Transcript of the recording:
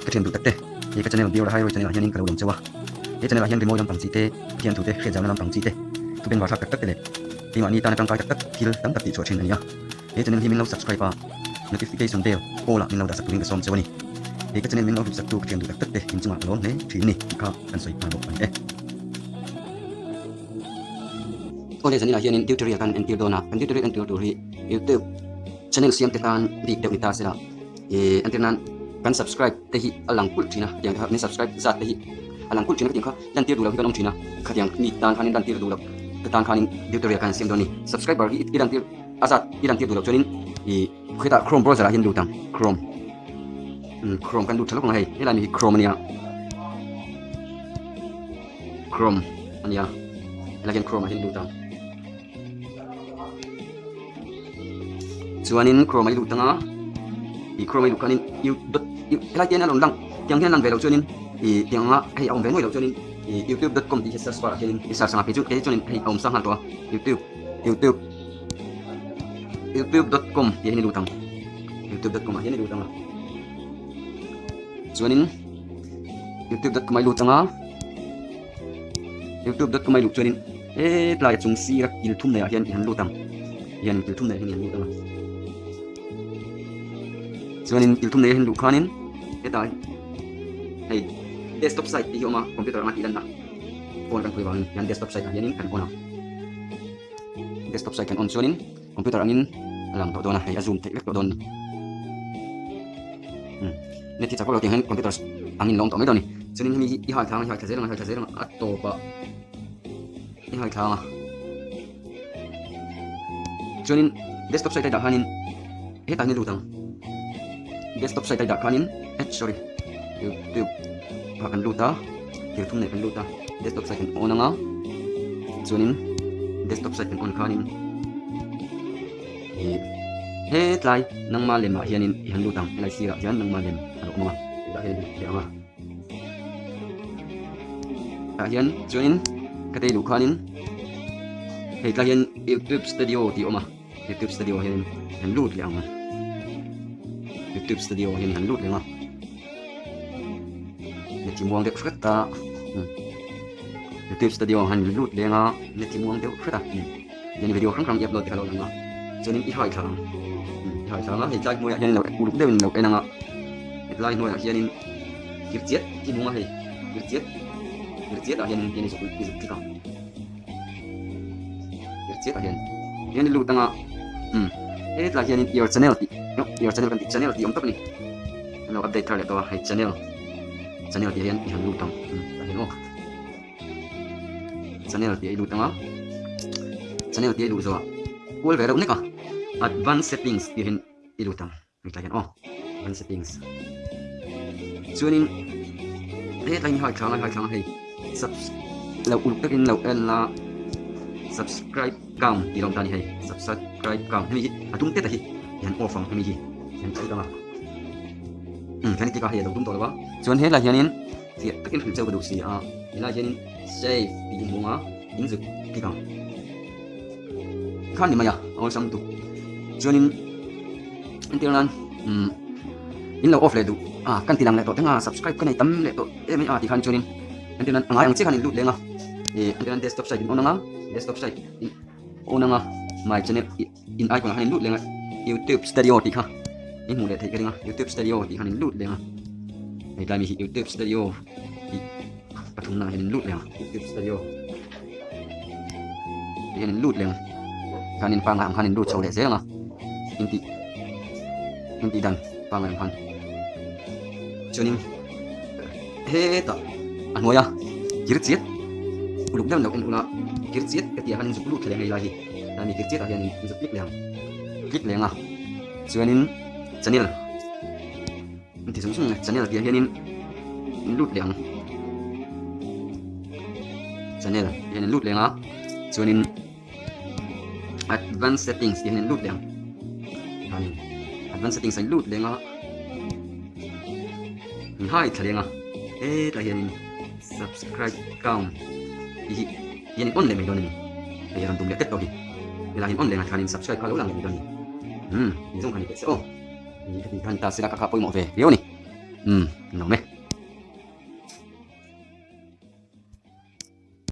Ka thian duh tak te, he ka channel Biora Highway channel ah hianin ka lo lawm cheu a. He channel ah hian rimawi lampang chi te, thian thu te, hriatzauna lampang chi te, thu benvar thlak tak tak te leh keimahni tana tangkai tak tak thil tam tak tih chhuah thin a ni a. He channel hi min lo subscribe a, notification bell all ah min lo dah sak turin ka sawm cheu a ni. He ka channel min lo hlut sak tu ka thian duh tak tak te inchungah ka lawm hle thin a ni tih kha kan sawi nghal bawk a ni e. Awle zaninah hianin tutorial kan entir dawn a, kan tutorial entir tur hi youtube channel siam te tan bik deuh ni ta sela ih entir nan kan subscribe te hi a lang kulh thin a hetiang te kha min subscribe zat te hi a lang kulh thin a khatiang kha lantir duh loh hi kan awm thin a khatiang mi tan khanin lantir duh loh te tan khanin tutorial kan siam dawn a ni subscriber hi i lantir a zat i lantir duh loh chuanin ih khawitah chrome browser ah hian lut ang chrome chrome kan lut tha lawk ang a hei helai mi hi chrome a nia. Chrome a nia helai hian Chrome ah hian lut ang chuanin Chrome a i lut anga ih Chrome a i luh khanin you dot helai te hian a rawn lang tiang hian a lang ve loh chuanin ih tiang anga hei a awm ve nuai loh chuanin ih youtube dot com tih hi search bar ah hianin i search anga kei chu kei chuanin hei a awm sang nghal tawh a youtube youtube youtube dot com tih hian i lut ang youtube dot com ah hian i lut anga chuanin youtube dot com a i lut anga youtube dot com a i luh chuanin hetlai a chung sira kil thum nei ah hian i han lut ang hian kil thum nei ah hian i han lut anga chuanin kil thum nei ah hian luh khanin hetah hei desktop site tih hi a awm a computer anga tih lanna phone kan khawi vangin hian desktop site ah hianin kan on a desktop site kan on chuanin computer angin a lang tawh dawn a hei a zoom theih vek tawh dawn a ni umm net hi chak vak lo tih ang hian computer angin lo awm tawh mai dawn a ni chuanin hemi hi i hai thlang a i hai thla zel ang a i hai thla zel ang a a tawp ah i hai thlang a chuanin desktop site a dah khanin hetah hian i lut ang desktop site a dah khanin eh sorry youtube ah kan lut a thil thum nei kan lut a desktop site kan on anga chuanin desktop site kan on khanin ih hetlai nangma lemah hianin i han lut ang helai sirah hian nangma lem a lo awm anga hetah hian i lut leh ang a tah hian chuanin ka tei luh khanin hei tlai hian youtube studio tih a awm a. Youtube studio ah hianin han lut leh ang a youtube studio ah hian han lut leh ang a neti muang deuh hret a youtube studio ah han lut leh ang a neti muang deuh hret a hian video hrang hrang i upload te kha lo lang a chuanin i hai thla ang i hai thla ang a hei tlai hnuaiah hian lo uluk deuhin lo en ang a hetlai hnuaiah hianin kir chiat hi hmung a hei kir chiat kir chiat ah hianin hian i zuk i zuk click ang. Chiah hian hian i lut anga umm hetlai hianin your channel tih your channel kan tih channel tih awm tak a ni an lo update thar leh tawh a hei channel channel tih hian i han lut ang umm tah hian aw channel tih a i lut anga channel tih a i luh zawhah kual ve reuh nek a advance settings tih hian i lut ang. Hei hian aw kan settings chuanin hetlai hi hai thlang a hai thlang a hei subs lo uluk takin lo en la subscribe count tih lawm ta ni hei subscribe count hemi hi a tum teta hi hian off ang hemi hi hian click anga um hian click a hei a lo tum tawh lo a chuan helai hianin fiah takin hrilh cheu ka duh si a helai hianin save tih hi hmu ang a in zuk click ang. Khan ni mai a, a awlsam lutuk. Chuanin entir nan umm in lo off leh duh a kan ti lang leh tawh teng a subscribe ka nei tam leh tawh em em a ti khan chuanin entir nan a ngai ang chiah khan in lut leng a ih entir nan desktop site in on ang a desktop site in on ang a my channel in icon ah khan in lut leng a youtube studio tih kha in hmuh leh theih ka ring a youtube studio tih khan in lut leng a hei tlai mi hi youtube studio tih pathumna ah hian in lut leng a youtube studio. Tihian in lut leh ang khan in pangngai ang khan in lut chho leh zel ang a intih intih dan pangngai ang khan chuanin hetah a hnuai a kir chiat uluk deuh loh en ula kir chiat ka tih ah khan in zuk lut thei ang hei lai hi tlai mi kir chiat ah hian in zuk click leh ang click leh ang a chuanin channel Inti zung zung channel tih ah hianin in lut leh ang channel tih hian in lut leh ang a chuanin advanced settings tih hian in lut leh ang chuanin advanced settings ah in lut leh ang a in hai thla leh ang a hetlai hianin subscribe count tih hi hian in on leh mai dawn a ni hei a rawn tum leh tep tawh hi helai hian on leh ang a tikhanin subscribe kha lo lang leh mai dawn a ni umm ni zawng kha ni teh se aw. Ni ka tih khan ta sela ka kha pawimawh ve viau a ni. Umm nuam e.